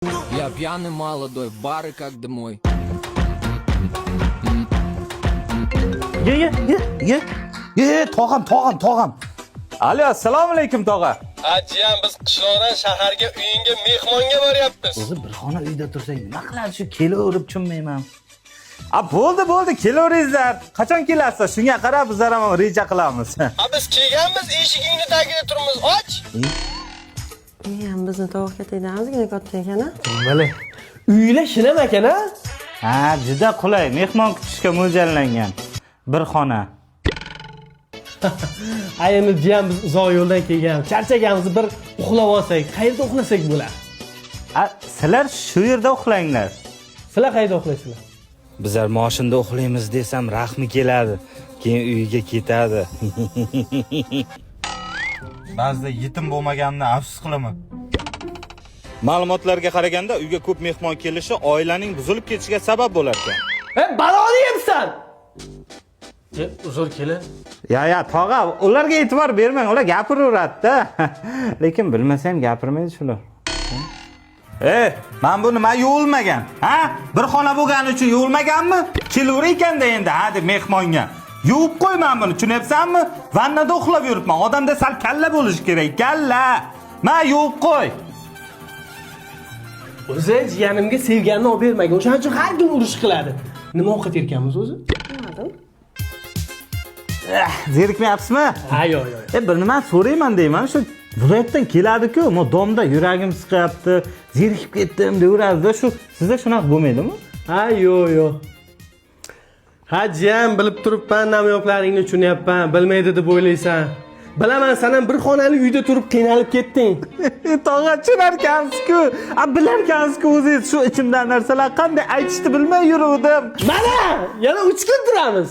Я пьяный молодой, в бары как домой. Ye, ye, ye, ye. Ye, tog'am, tog'am, tog'am. Alo, assalomu alaykum, tog'a. Ha, jiyan, biz qishloqdan shaharga uyingga mehmonga boryapmiz. O'zi bir xona uyda tursak, nima qiladi shu kelaverib, tushunmayman. A, bo'ldi, bo'ldi, kelaveringizlar. Qachon kelasizlar? Shunga qarab bizlar ham reja qilamiz. Ha, biz kelganmiz, eshigingni tagida turibmiz. Och. Ham bizni tovuq katakdan ozgina katta ekan a. Mana uylar shinam ekan a. Ha, juda qulay, mehmon kutishga mo'ljallangan. Bir xona. Ha, endi, jiyan, biz uzoq yo'ldan kelgan, charchaganmiz, bir uxlab olsak, qayerda uxlasak bo'ladi? A, sizlar shu yerda uxlanglar. Sizlar qayerda uxlaysizlar? Bizlar moshinda uxlaymiz desam, rahmi keladi. Keyin uyiga ketadi. Ba'zida yetim bo'lmaganimdan afsus qilaman. Ma'lumotlarga qaraganda, uyga ko'p mehmon kelishi oilaning buzilib ketishiga sabab bo'lar ekan. E, baloni yebsan. E, uzr, kelin. Ya, ya, tog'a, ularga e'tibor bermang, ular gapiraveradi-da. Lekin bilmasa ham gapirmaydi shular. E, man bu nima yuvilmagan? Ha? Bir xona bo'lgani uchun yuvilmaganmi? Kelaver ekanda endi, ha, deb mehmonga. Yuvib qo'y man buni, tushunyapsanmi? Vannada uxlab yuribman. Odamda sal kalla bo'lishi kerak, kalla. Ma, yuvib qo'y. O'zi jiyanimga sevganini olib bermagan, o'shaning uchun har kuni urush qiladi. Nima ovqat yerkanmiz o'zi? Bilmadim. Zerikmayapsizmi? Ha, yo'q, yo'q. E, bir nima so'rayman deyman, shu viloyatdan keladi-ku, mo domda yuragim siqyapti, zerikib ketdim deyaveradida, shu sizda shunaqa bo'lmaydimi? Ha, yo'q, yo'q. Ha, jiyan, bilib turibman, namyoqlaringni tushunyapman, bilmaydi deb o'ylaysan. Bilaman, san ham bir xonali uyda turib qiynalib ketding. Tog'a, tushunarkansiz-ku, a, bilarkansiz-ku o'zingiz shu ichimdan narsalar qanday aytishni bilmay yuruvdim. Mana, yana 3 kun turamiz.